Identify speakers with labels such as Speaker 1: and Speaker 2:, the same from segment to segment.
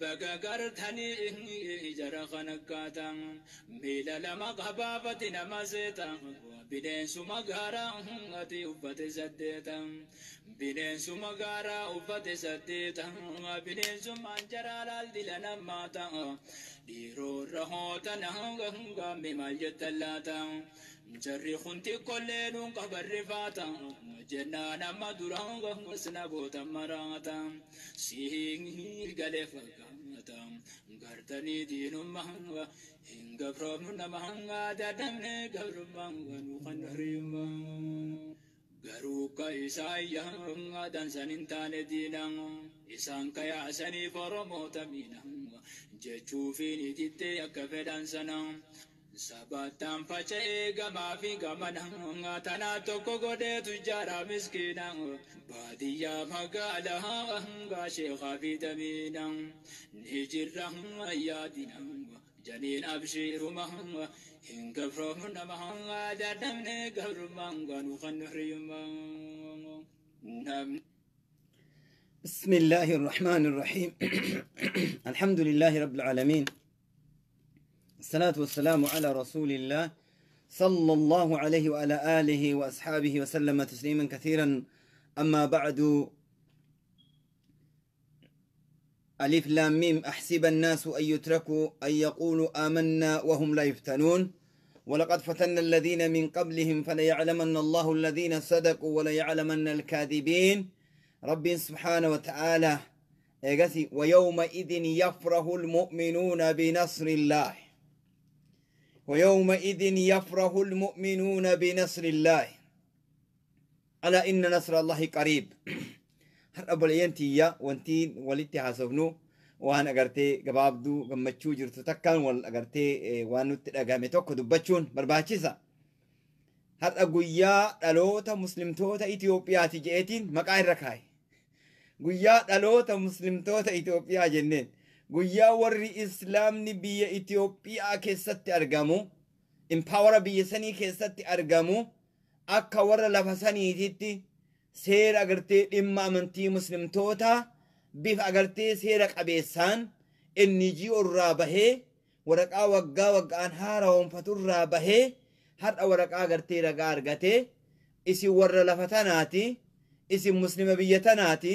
Speaker 1: Baga gartanii jara kan akkaataa miila lama qabaafati nama seeta bineensuma gaaraa ati uffate saddeeta bineensuma gaaraa uffate saddeeta bineensummaan jaraa laaldila namaata dhiiroorra hootana gaamme maal jettan laata jarri kun xiqqollee nuun qabarri faata jennaan amma dura sna goota maraata sii galee fakkaata gartanii diinummaa hin gabroomnu nama dadhabne gabrummaa nu kan hiriyummaa. Garuu ka isaan dansan hin taane diina isaan kayaasaniif Oromoota miina jechuufiin itittee akka fedhan sana. Sabattaan faca'ee gamaa fi gamana tanaa tokko godheetu jara miskiina baadiyyaa magaalaa gaasheekaa fi damiina ni jirra yaadina janiin abshiiruma hin gabroomnu nama dadhabne gabrummaa nu kan hiriyummaa.
Speaker 2: بسم الله الرحمن الرحيم. الحمد لله رب العالمين، الصلاة والسلام على رسول الله صلى الله عليه وعلى آله وأصحابه وسلم تسليما كثيرا. أما بعد، ألف لام ميم، أحسب الناس أن يتركوا أن يقولوا آمنا وهم لا يفتنون ولقد فتنا الذين من قبلهم فليعلمن الله الذين صدقوا وليعلمن الكاذبين. رب سبحانه وتعالى ويومئذ يفرح المؤمنون بنصر الله، ويومئذ يفرح المؤمنون بنصر الله، ألا إن نصر الله قريب. هر أبولينتي وانتين ولتي حاسبنو وأنا أغرتي قبابدو قمتشو جرتو تكان والأغرتي وانو تلقامي توكو دبتشون برباچيسا. هر أقويا دلوتا مسلمتوتا إثيوبيا تجيتين مقاير ركاي guyyaa dhaloota muslimtoota Itoophiyaa jenneen guyyaa warri islaamni biyya Itoophiyaa keessatti argamu impaawara biyya sanii keessatti argamu akka warra lafa saniititti seera agartee dhimma amantii muslimtoota bifa agartee seera qabeessaan inni ji'o irraa bahee waraqaa waggaa waggaan haaraawwanfatu irraa bahee har'a waraqaa agartee ragaa argatee isin warra lafa tanaati isin muslima biyya tanaati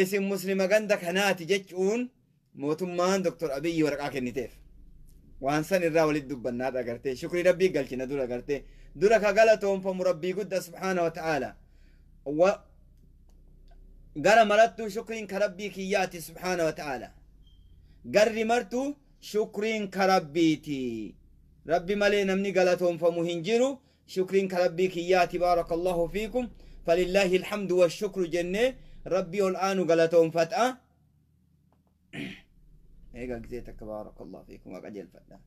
Speaker 2: isin muslima ganda kanaati jechuun mootummaan Dr. Abiyyi waraqaa kenniteef. Waan san irraa walitti dubbannaadha agartee shukrii rabbii galchina dura agartee dura ka galatoonfamu rabbii guddaa subhaana wa ta'aala. Gara marattuu shukriin ka rabbii kiyyaati subhaana wa ta'aala. Garri martuu shukriin ka rabbiiti. Rabbi malee namni galatoonfamu hin jiru shukriin ka rabbii kiyyaati. Baarakallahu fiikum falillahi alhamdu washukru jennee ربي الآن غلطهم فتأة. إيه جزيتك بارك الله فيكم وقجل فتأة.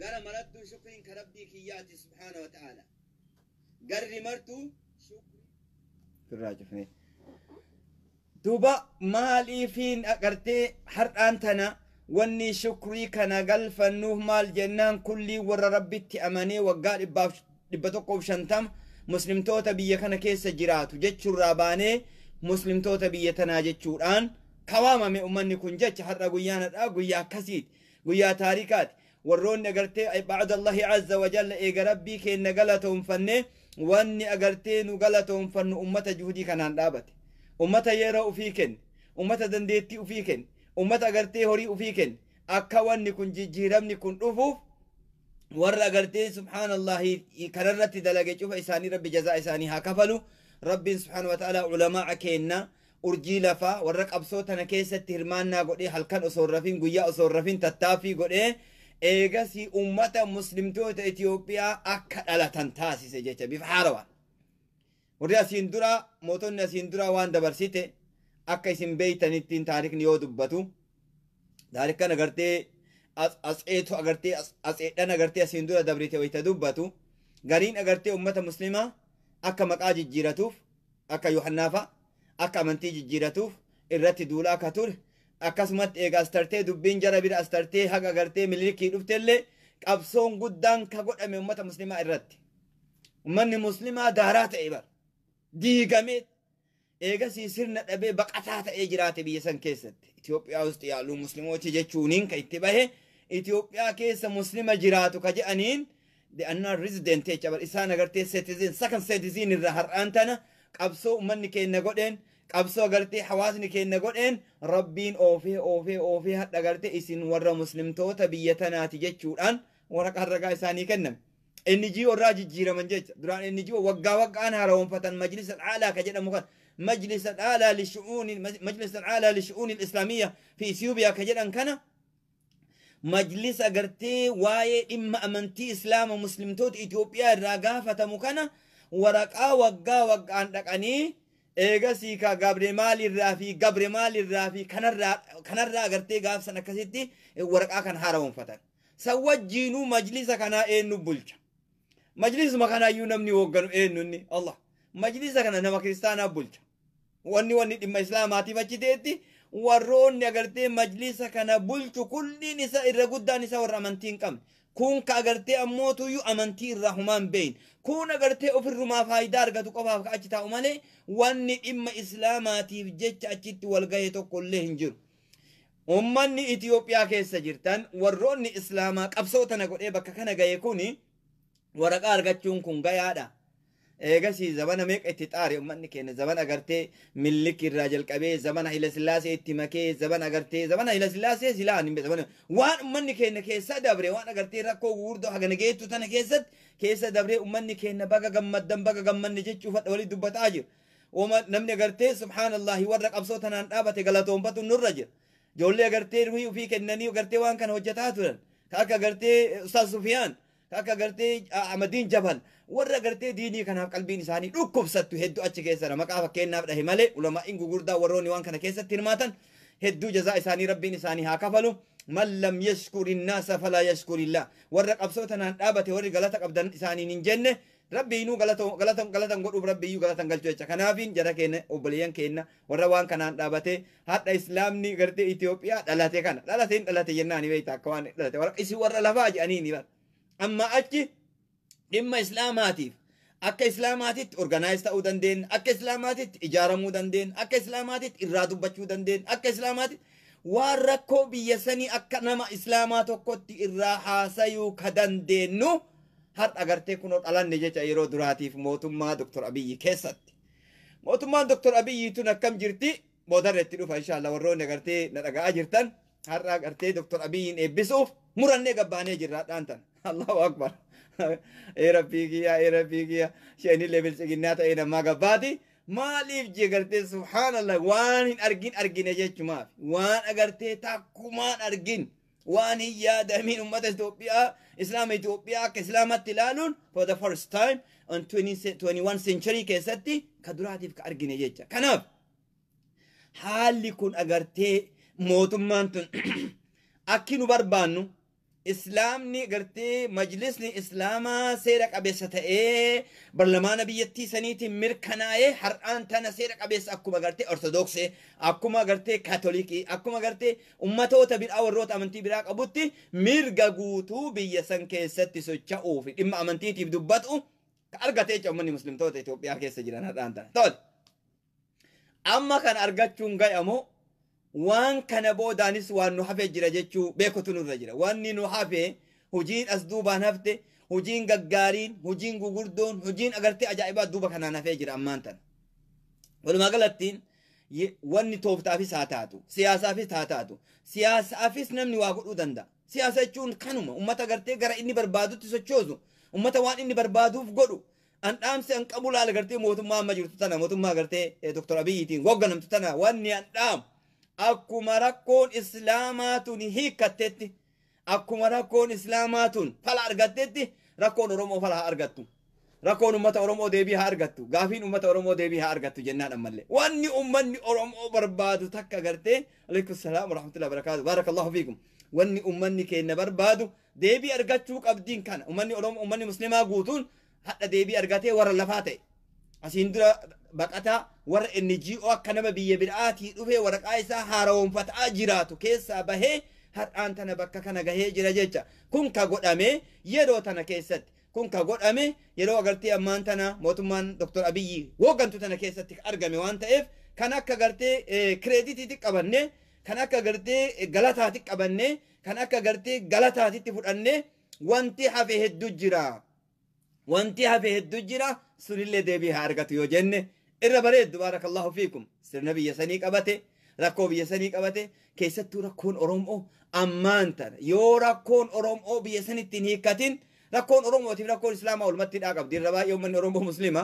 Speaker 2: قال مرت شكر كربي كياتي سبحانه وتعالى. قال مرتو شكر الراجفني. دوبا مالي فين أقرتي حرقان تنا واني شكري كان قال فنوه مال جنان كلي ور ربي تأماني وقال إبتوكو شنتم مسلمتوتا biyya kana keessa jiraatu jechuurraa baanee muslimtoota biyya tanaa jechuudhaan kawaamame ummanni kun jecha har'a guyyaanadha guyyaa akkasiiti guyyaa taarikaati warroonni agartee ba'da Allahi azza wa jalla eega rabbii keenna galatoonfanne wanni agartee nu galatoonfannu ummata juhudii kanaan dhaabate ummata yeroo ufii kenne ummata dandeettii ufii kenne ummata agartee horii ufii kenne akka wanni kun jijjiiramni kun dhufuuf warra agartee subhaanallahi kanarratti dalage cufa isaanii rabbi jazaa isaanii haa kafalu. Rabbiin subhaana wa ta'ala ulamaa keenna urjii lafaa warra qabsoo tana keessatti hirmaannaa godhee halkan osoo hin rafin guyyaa osoo hin rafin tattaaffii godhee eegasii ummata muslimtoota Itoophiyaa akka dhalatan taasise jecha bifa haarawaan. Warri asiin dura mootonni asiin dura waan dabarsite akka isin beeytanittiin taarikni yoo dubbatu taarikan agartee atseetu agartee atseedhan agartee asiin dura dabrite wayita dubbatu gariin agartee ummata muslimaa akka maqaa jijjiiratuuf akka Yohannaafa akka amantii jijjiiratuuf irratti duulaa akka ture akkasumatti eega astartee dubbiin jara bira astartee haga agartee Minilikii dhuftellee qabsoon guddaan ka godhame ummata muslimaa irratti. Ummanni muslimaa daaraa ta'e bar diigamee Eegasii sirna dhabee baqataa ta'ee jiraate biyya san keessatti. Itoophiyaa ውስጥ ያሉ ሙስሊሞች jechuuniin ka itti bahe Itoophiyaa keessa muslima jiraatu ka jedhaniin they are not resident jecha bar isaan agartee citizen second citizen irra har'aan tana qabsoo ummanni keenya godheen qabsoo agartee hawaasni keenya godheen rabbiin oofee oofee oofee hadha agartee isin warra muslimtoota biyya tanaati jechuudhaan waraqaan ragaa isaanii kenname. NGO irraa jijjiiraman jecha duraan NGO waggaa waggaan haaromfatan majlisa alaalaa ka jedhamu kan مجلس الأعلى لشؤون مجلس الأعلى لشؤون الإسلامية في إثيوبيا كجدًا كان مجلس أجرتي واي إما أمنتي إسلام ومسلم توت إثيوبيا الرجافة مكانة ورقة وجا وجا عندك أني إيجا سيكا قبر مال الرافي قبر مال الرافي كان الرا أجرتي قاف سنة كستي ورقة كان هارون فتن سوى جينو مجلس كان إيه نبولش مجلس ما كان يونمني وجنو إيه نني الله مجلس كان نما كريستانا بولش wanni dhimma islaamaatiif achi ta'etti warroonni agartee majlisa kana bulchu kulliin isa irra guddaan isa warra amantii hin qabne kun ka agartee ammootuyyuu amantii irraa humaan beeyin kun agartee ofirrumaa faayidaa argatu qofaaf ka achi taa'u malee wanni dhimma islaamaatiif jecha achitti wal gahe tokko illee hin jiru. Ummanni Itoophiyaa keessa jirtan warroonni islaamaa qabsoo tana godhee bakka kana gahe kuni waraqaa argachuun kun gayaadha. Eegasii zabana meeqa itti xaare ummanni keenya zabana agartee Minilik irraa jalqabee zabana Haile Sillaasee itti makee zabana agartee zabana Haile Sillaasee silaa hin zabana waan ummanni keenya keessa dabre waan agartee rakkoo gurguddoo hagana geettu tana keessatti keessa dabree ummanni keenya baga gammaddan baga gammanne jechuuf hadha walii dubbataa jira. Namni agartee subhaanallahi warra qabsoo tanaan dhaabate galatoonfatu nurra jira. Ijoollee agartee ruhii ofii kennanii agartee waan kana hojjetaa turan. Ka akka agartee Ustaaz Sufiyaan ka akka agartee Ahmadiin Jabal warra agartee diinii kanaaf qalbiin isaanii dhukkubsattu hedduu achi keessadha. Maqaa fakkeenyaaf dhahe malee ulamaa'iin gugurdaa warroonni waan kana keessatti hirmaatan hedduu jazaa isaanii rabbiin isaanii haa kafalu. Man lam yashkuri nnaasa falaa yashkurillah. Warra qabsoo tanaan dhaabate warri galata qabdan isaaniin hin jenne rabbiinuu galatan godhuuf rabbiyyuu galatan galchu jecha. Kanaafiin jara keenya obboleeyyan keenya warra waan kanaan dhaabate hadha islaamni gartee Itoophiyaa dhalate kana dhalateen dhalate jennaani beekta akka waan dhalate warra isin warra lafaa jedhanii ni bara. Amma achi dhimma islaamaatiif akka islaamaatitti organize ta'uu dandeenya, akka islaamaatitti ijaaramuu dandeenya, akka islaamaatitti irraa dubbachuu dandeenya, akka islaamaatitti waan rakkoo biyya sanii akka nama islaamaa tokkotti irraa haasayuu ka dandeenyu har'a agartee kunoo dhalanne jecha yeroo duraatiif mootummaa Dr. Abiyyi keessatti. Mootummaan Dr. Abiyyi tun akkam jirti? Boodarra itti dhufa inshaAllah warroonni agartee na dhaga'aa jirtan har'a agartee Dr. Abiyyiin eebbisuuf murannee gabbaanee jirra hadhaan tan. Allahu Akbar. Ee Rabbii kiyya, ee Rabbii kiyya, isheenillee bilchiginnaa ta'ee namaa gabbaati. Maaliif jee gartee subhaanallah waan hin argin argine jechumaaf waan agartee takkumaan argin waan hin yaadamin ummata Itoophiyaa islaama Itoophiyaa akka islaamatti ilaaluun for the first time on 21 century keessatti ka duraatiif ka argine jecha. Kanaaf haalli kun agartee mootummaan tun akki nu barbaannu islaamni gartee majlisni islaamaa seera qabeessa ta'ee barlamaana biyyattii saniitiin mirkanaa'ee har'aan tana seera qabeessa akkuma gartee ortodoksii akkuma gartee kaatolikii akkuma gartee ummatoota biraa warroota amantii biraa qabutti mirga guutuu biyya san keessatti socho'uu fi dhimma amantiitiif dubbatu ka argatee jecha uummanni muslimtoota Itoophiyaa keessa jiran har'aan tana. Tole. Amma kan argachuun gayamoo waan kana boodaanis waan nu hafee jira jechuu beekutu nurra jira. Wanni nu hafe hojiin as duubaan hafte, hojiin gaggaariin, hojiin gugurdoon, hojiin agartee ajaa'ibaa duuba kanaan hafee jira ammaan tana. Walumaa galattiin wanni tooftaafis haa taatu, siyaasaafis haa taatu, siyaasaafis namni waa godhuu danda'a. Siyaasa jechuun kanuma ummata agartee gara inni barbaadutti sochoosu, ummata waan inni barbaaduuf godhu. An dhaamsi an qabu laala gartee mootummaa amma jirtu tana mootummaa gartee Dr. Abiyyiitiin hoogganamtu tana wanni an dhaamu akkuma rakkoon islaamaa tun hiikkattetti akkuma rakkoon islaamaa tun fala argattetti rakkoon Oromoo fala haa argattu. Rakkoon uummata Oromoo deebii haa argattu. Gaafiin uummata Oromoo deebii haa argattu jennaan ammallee. Wanni uummanni Oromoo barbaadu takka gartee alaikum salaam wa rahmatullahi wa barakaatu. Baarakallahu fiikum. Wanni uummanni keenya barbaadu deebii argachuu qabdiin kana. Uummanni Oromoo uummanni Muslimaa guutuun hadha deebii argatee warra lafaa ta'e. Asiin dura baqataa warra NGO akka nama biyya biraatii dhufee waraqaa isaa haaromfataa jiraatu keessaa bahee har'aan tana bakka kana gahee jira jecha. Kun ka godhame yeroo tana keessatti. Kun ka godhame yeroo agartee ammaan tana mootummaan Dr. Abiyyi hooggantu tana keessatti argame waan ta'eef, kan akka gartee creditiitti qabanne, kan akka gartee galataatti qabanne, kan akka gartee galataatitti fudhanne, wanti hafe hedduu jira. Wanti hafe hedduu jira, sunillee deebii haa argatu yoo jenne irra bareeddu. Baarakallahu fiikum. Sirna biyya sanii qabate, rakkoo biyya sanii qabate, keessattuu rakkoon Oromoo ammaan tana yoo rakkoon Oromoo biyya sanitti hin hiikkatin, rakkoon Oromootiif rakkoon Islaamaa walumatti hidhaa qabdi. Irra baay'ee uummanni Oromoo Muslima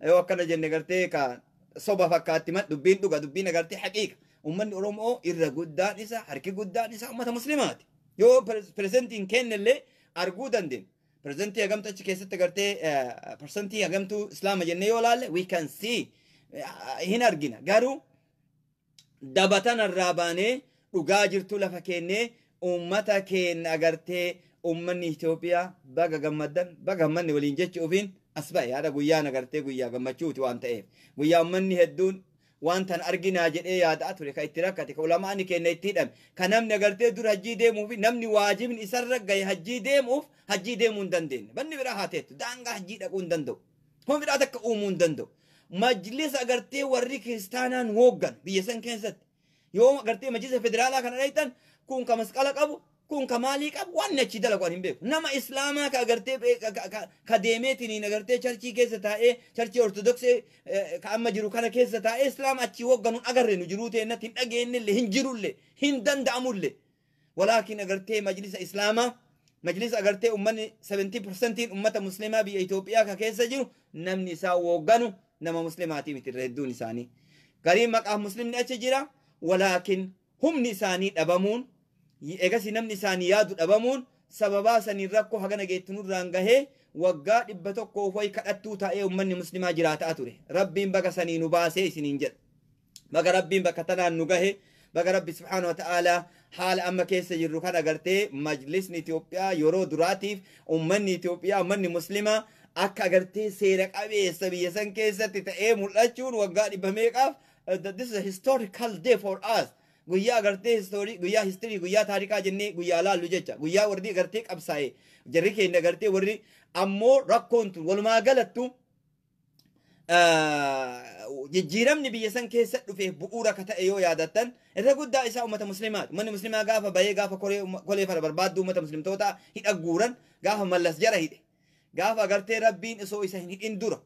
Speaker 2: yoo akkana jenne gartee ka soba fakkaatti, dubbiin dhuga, dubbiin agartee haqiiqa. Uummanni Oromoo irra guddaan isa, harki guddaan isa uummata Muslimaati. Yoo pirezentiin kennellee arguu dandeenya. Pirezentii hagamtu achi keessatti agartee, persentii hagamtuu Islaama jennee yoo laalle, we can see, hin argina. Garuu dabatan irraa baanee dhugaa jirtu lafa kennee uummata keenya agartee, uummanni Itoophiyaa baga gammaddan, baga gammanne waliin jechuufiin as ba'e. Yaada guyyaan agartee guyyaa gammachuuti waan ta'eef, guyyaa uummanni hedduun waan tan arginaa jedhee yaadaa ture, ka itti rakkate, ka ulamaani keenya itti hidhame, ka namni agartee dur hajjii deemuuf, namni waajibni isarra gahe hajjii deemuuf hajjii deemuu hin dandeenye, banni biraa haa teettu, daangaa hajjii dhaquu hin danda'u, kun biraa takka uumuu hin danda'u. Majlisa agartee warri kiristaanaan hooggan biyya san keessatti yoo agartee majlisa federaalaa kana dhayxan, kun ka masqala qabu, kun ka maalii qabu, waan achi dalagu ani hin beeku. Nama Islaamaa ka agartee ka deemeetiniin agartee churchii keessa taa'ee, churchii Ortodoksii ka amma jiru kana keessa taa'ee Islaama achii hoogganuun agarre nu jiruu teennatti hin dhageenyellee, hin jirullee, hin danda'amullee. Walaakin agartee majlisa Islaamaa, majlisa agartee ummanni 70% ummata Muslimaa biyya Itoophiyaa ka keessa jiru, namni isaa hoogganu nama Muslimaatii miti irra hedduun isaanii. Gariin maqaa Muslimni achi jira, walaakin humni isaanii dhabamuun, egasi namni isaanii yaadu dhabamuun, sababaa saniin rakkoo hagana geettu nurraan gahee, waggaa 100 wayi kadhattuu taa'ee ummanni Muslimaa jiraataa ture. Rabbiin baga sanii nu baasee isiniin jedha. Baga Rabbiin bakka tanaan nu gahe. Baga Rabbi subhaanahu wa ta'aalaa haala amma keessa jirru kan agartee majlisni Itoophiyaa yeroo duraatiif ummanni Itoophiyaa, ummanni Muslimaa akka agartee seera qabeessa biyya san keessatti ta'ee mul'achuun waggaa dhibba meeqaaf, this is a historical day for us. Guyyaa agartee history, guyyaa history, guyyaa taarikaa jennee guyyaa laallu jecha, guyyaa warri agartee qabsaa'e jarri keenya agartee warri ammoo rakkoon tun walumaa galattu jijjiiramni biyya san keessa dhufe bu'uura ka ta'e yoo yaadattan, irra guddaa isaa ummata Muslimaati. Uummanni Muslimaa gaafa bahee, gaafa kolee fara barbaaddu ummata Muslimtoota hidha guuran, gaafa Mallas jara hidhe, gaafa agartee Rabbiin osoo isa hin hidhin dura,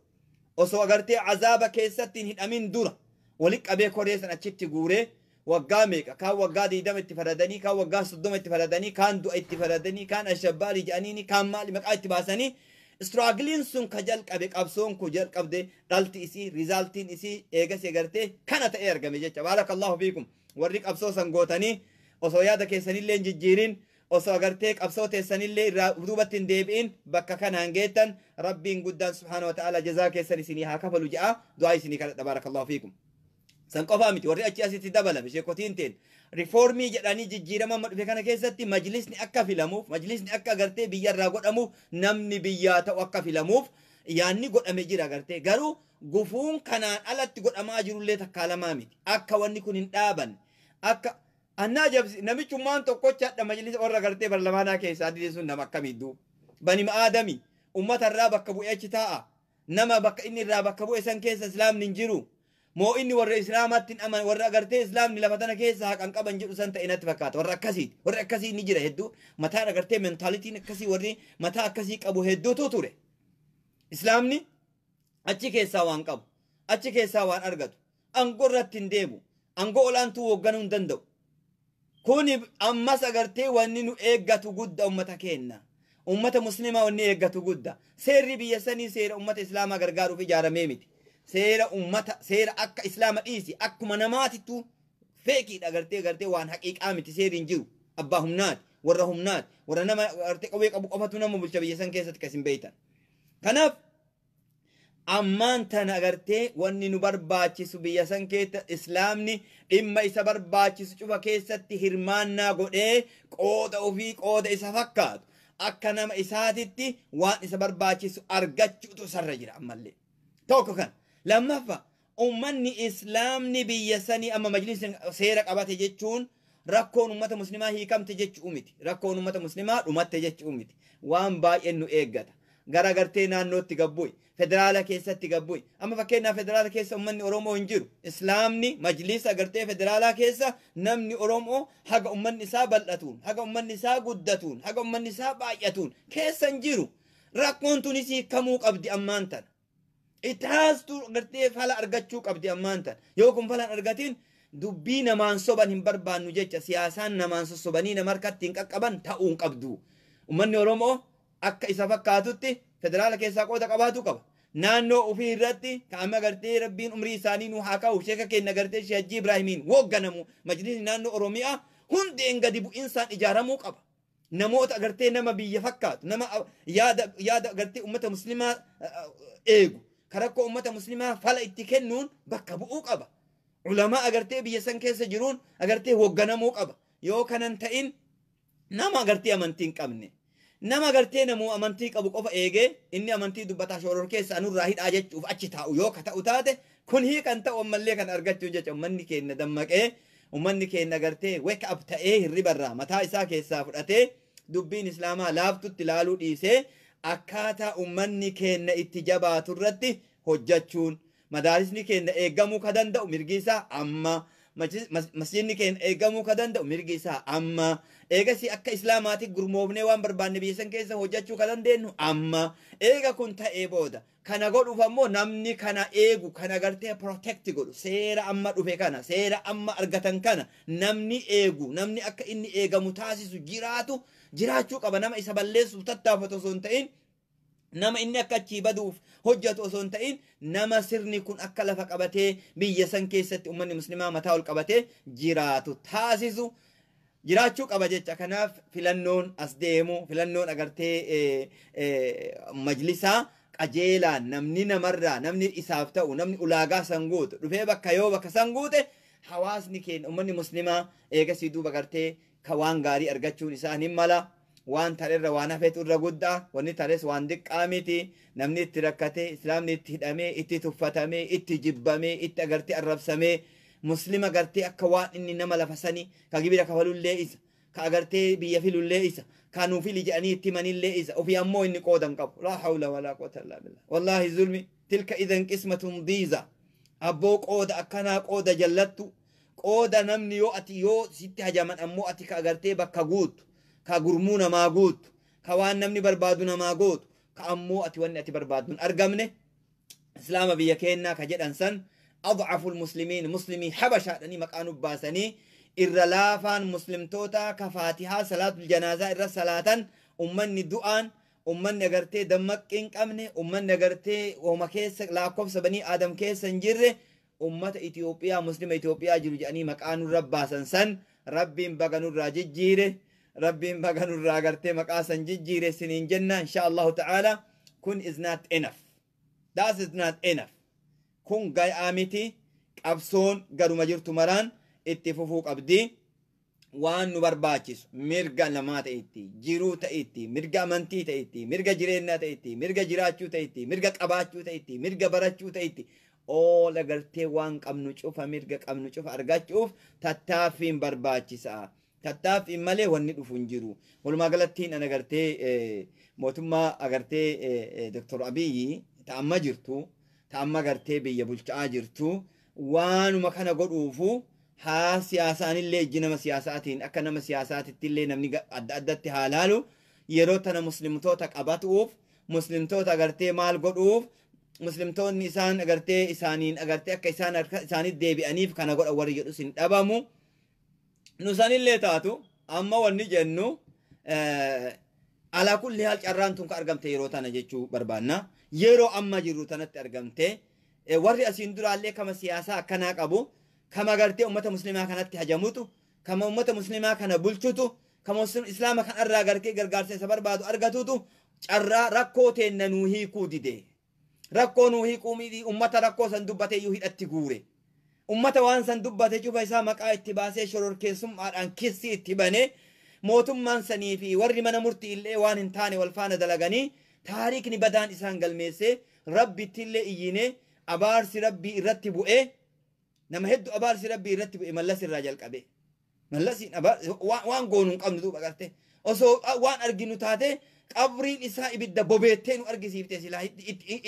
Speaker 2: osoo agartee azaaba keessatti hin hidhamin dura walitti qabee koree san achitti guuree, waggaa meeqa, kaan waggaa 20 itti faradanii, kaan waggaa 30 itti faradanii, kaan du'a itti faradanii, kaan ashabbaarii jedhanii, kaan maali maqaa itti baasanii, struggleiin sun ka jalqabe, qabsoon ku jalqabde, dhalti isii, resultiin isii eegas agartee kana ta'ee argame jecha. Baarakallahu fiikum. Warri qabsoo san gootanii osoo yaada keessanillee hin jijjiirin, osoo agartee qabsoo teessanillee irraa duubatti hin deebi'in bakka kanaan geettan, Rabbiin guddaan subhaana wa ta'ala jazaa keessan isinii haa kafalu je'a du'aa isinii kadhadha. Baarakallahu fiikum. San qofaa miti, warri achi asitti dabalame sheekotiin teen reformii jedhanii jijjiirama amma dhufe kana keessatti majlisni akka filamuuf, majlisni akka agartee biyyarraa godhamuuf, namni biyyaa ta'u akka filamuuf yaanni godhame jira agartee. Garuu gufuun kanaan alatti godhamaa jirullee takkaa lamaa miti akka wanni kun hin dhaabanne. Akka annaa jabsi namichummaan tokkochaadha majlisa warra agartee barlamaanaa keessaa dide sun nama akkamiidduu bani aadami ummata irraa bakka bu'ee achi taa'a. Nama bakka inni irraa bakka bu'e san keessa Islaamni hin jiru moo inni warra Islaamatti hin aman, warra agartee Islaamni lafa tana keessa haqan qaban jedhu san ta'e natti fakkaata. Warra akkasiiti, warri akkasii ni jira hedduu, mataan agartee mentalityn akkasii, warri mataa akkasii qabu hedduutu ture. Islaamni achi keessaa waan qabu, achi keessaa waan argatu, aangoo irratti hin deemu, aangoo olaantuu hoogganuu hin danda'u. Kuni ammas agartee wanni nu eeggatu gudda, ummata keenna, ummata Muslimaa wanni eeggatu gudda. Seerri biyya sanii seera ummata Islaamaa gargaaruuf ijaaramee miti. Seera ummata, seera akka Islaama dhiisi, akkuma namaatittu fakeiidha agartee waan haqiiqaa miti. Seerri hin jiru, abbaa humnaati, warra humnaati, warra nama agartee qawwee qabu qofatu nama bulcha biyya san keessatti kasin beeytan. Kanaaf ammaan tana agartee wanni nu barbaachisu biyya san keessa Islaamni dhimma isa barbaachisu cufa keessatti hirmaannaa godhee qooda ofii, qooda isa fakkaatu, akka nama isaatitti waan isa barbaachisu argachuutu isarra jira ammallee. Tokko kan lammaffaa, ummanni Islaamni biyya sanii amma majlisni seera qabate jechuun rakkoon ummata Muslimaa hiikamte jechuu miti. Rakkoon ummata Muslimaa dhumatte jechuu miti. Waan baay'een nu eeggata. Gara gartee naannootti gabbu'i. Federaala keessatti gabbu'i. Amma fakkeenyaaf federaala keessa uummanni Oromoo hin jiru. Islaamni majlisa gartee federaalaa keessa namni Oromoo haga uummanni isaa bal'atuun, haga uummanni isaa guddatuun, haga uummanni isaa baay'atuun keessa hin jiru. Rakkoon tunis hiikamuu qabdi ammaan tana. It has to gartee fala argachuu qabdi ammaan tana. Yoo kun fala hin argatin dubbii namaan soban hin barbaannu jecha siyaasaan namaan sossobanii nama harkatti hin qaqqaban ta'uu hin qabdu. Uummanni Oromoo akka isa fakkaatutti federaala keessaa qooda qabaatu qaba. Naannoo ofii irratti ka amma gartee Rabbiin umrii isaanii nu haa ka'u sheeka keenya gartee Sheekh Hajji Ibraahimiin hoogganamu majlisni naannoo Oromiyaa hundeen gadi bu'insaan ijaaramuu qaba. Namoota agartee nama biyya fakkaatu, nama yaada agartee uummata muslimaa eegu, karakkoo uummata muslimaa fala itti kennuun bakka bu'uu qaba. Ulamaa agartee biyya san keessa jiruun agartee hoogganamuu qaba. Yoo kanan ta'in nama agartee amantii hin qabne, nama agartee namuu amantii qabu qofa eegee inni amantii dubbataa shoror keessa anurraa hidhaa jechuuf achi taa'u yoo ka ta'u taate, kun hiikan ta'u ammallee kan argachuu jecha uummanni keenya dammaqee, uummanni keenya agartee wake up ta'ee hirribarraa mataa isaa keessaa fudhatee dubbiin islaamaa laaftutti ilaaluu dhiisee akkaataa uummanni keenya itti jabaatu irratti hojjechuun, madaarisni keenya eegamuu ka danda'u mirgi isaa amma, masjidni keenya eegamuu ka danda'u mirgi isaa amma, eegasii akka islaamaatti gurmoofnee waan barbaanne biyya san keessa hojjechuu ka dandeenyu amma. Eega kun ta'ee booda kana godhuuf ammoo namni kana eegu, kana gartee protect godhu, seera amma dhufe kana, seera amma argatan kana namni eegu, namni akka inni eegamu taasisu jiraatu jiraachuu qaba. Nama isa balleessuuf tattaafatu osoo hin ta'in, nama inni akka achii baduuf hojjetu osoo hin ta'in, nama sirni kun akka lafa qabatee biyya san keessatti uummanni muslimaa mataa ol qabatee jiraatu taasisu jiraachuu qaba jecha. Kanaaf filannoon as deemu, filannoon agartee majlisaa qajeelaan namni namarraa namni isaaf ta'u, namni ulaagaa san guutu dhufee bakka yoo bakka san guute, hawaasni keenya uummanni muslimaa eegasii duuba agartee ka waan gaarii argachuun isaa hin mala. Waan tarerra waan hafetu irra guddaa, wanni tares waan diqqaa miti. Namni itti rakkatee, islaamni itti hidhamee, itti tuffatamee, itti jibbamee, itti agartee arrabsamee, muslima gartee akka waan inni nama lafa sanii ka gibira kafalullee isa, ka agartee biyya filullee isa, ka nuu fili jedhanii itti himanillee isa, ofii ammoo inni qoodan qabu. Laa hawla walaa quwwata illaa billah. Wallaahi zulmi tilka idan qismatun diiza. Abboo, qooda akkanaa, qooda jallattu, qooda namni yoo ati yoo sitti hajaman ammoo ati ka agartee bakka guuttu, ka gurmuu namaa guuttu, ka waan namni barbaadu namaa gootu, ka ammoo ati wanni ati barbaaddu hin argamne. Islaama biyya keenyaa ka jedhan san adcafu lmuslimiin, muslimii habashaadhanii maqaa nu baasanii, irra laafaan muslimtoota ka faatihaa salaatul janaazaa irra salaatan, ummanni du'aan, ummanni agartee dammaqqii hin qabne, ummanni agartee homa keessa lakkoofsa banii aadam keessa hin jirre, ummata Itoophiyaa, muslima Itoophiyaa jiru jedhanii maqaa nurra baasan san Rabbiin baga nurraa jijjiire, Rabbiin baga nurraa agartee maqaa san jijjiire siniin jenna. Insha Allahu ta'ala kun is not enough, that is not enough. Kun gayaa miti. Qabsoon garuma jirtu maraan itti fufuu qabdi. Waan nu barbaachisu mirga namaa ta'etti, jiruu ta'etti, mirga amantii ta'etti, mirga jireenyaa ta'etti, mirga jiraachuu ta'etti, mirga qabaachuu ta'etti, mirga barachuu ta'etti, oola agartee waan qabnu cufa, mirga qabnu cufa argachuuf tattaaffiin barbaachisaa. Tattaaffiin malee wanni dhufu hin jiru. Walumaa galattiin an agartee mootummaa agartee Dr. Abiyyi ta amma jirtu, ta amma agartee biyya bulchaa jirtu, waanuma kana godhuufu haa siyaasaanillee ijji nama siyaasaatiin akka nama siyaasaatitti illee namni adda addatti haa laalu, yeroo tana muslimtoota qabatuuf, muslimtoota agartee maal godhuuf, muslimtoonni isaan agartee isaaniin agartee akka isaan harka isaanitti deebi'aniif kana godha warri jedhus hin dhabamu. Nu sanillee taatu amma wanni jennu alaa kulli haal carraan tun ka argamte yeroo tana jechuu barbaanna. Yeroo amma jirru tanatti argamte. Warri asiin duraallee kama siyaasaa akkanaa qabu, kama agartee ummata muslimaa kanatti hajamutu, kama ummata muslimaa kana bulchutu, kama islaama kanarraa gartee gargaarsa isa barbaadu argatutu carraa rakkoo teenna nuu hiikuu dide. Rakkoo nuu hiikuu miti, ummata rakkoo san dubbate iyyuu hidhatti guure. Ummata waan san dubbate cufa isaa maqaa itti baasee shororkeessummaadhaan kissi itti banee, mootummaan sanii fi warri mana murtii illee waan hin taane wal faana dalaganii taariikni badaan isaan galmeessee, Rabbitti illee iyyinee abaarsi Rabbii irratti bu'ee, nama hedduu abaarsi Rabbii irratti bu'e Mallas irraa jalqabe. Mallasiin waan goonu hin qabnu duuba gartee osoo waan arginu taate Qabriin isaa ibidda bobeettee nu argisiifte silaa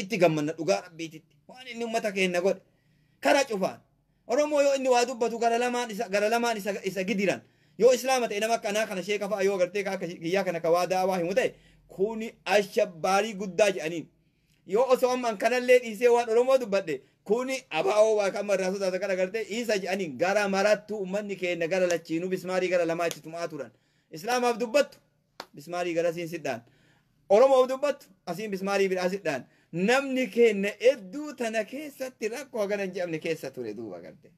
Speaker 2: itti gammanna dhugaa rabbiititti. Waan inni uummata keenya godhe kara cufaan. Oromoo yoo inni waa dubbatu gara lamaan isa gidiran. Yoo islaama ta'e nama akkanaa kana sheeka fa'a yoo agartee akka kiyyaa kana ka waa daawaa himu ta'e kuni ashabbaarii guddaa jedhaniin. Yoo osoo ammaan kanallee dhiisee waan Oromoo dubbadhe kuni abaa'oo waa kan irraa sodaatan kan agartee isa jedhaniin gara marattu uummanni keenya gara lachiinuu bismaarii gara lamaa itti tumaa turan. Islaamaaf dubbattu bismaarii gara siin sidhaan. Oromoof dubbattu asiin bismaarii biraa sidhaan. Namni keenya hedduu tana keessatti rakkoo hagana hin jedhamne keessa ture duuba garte.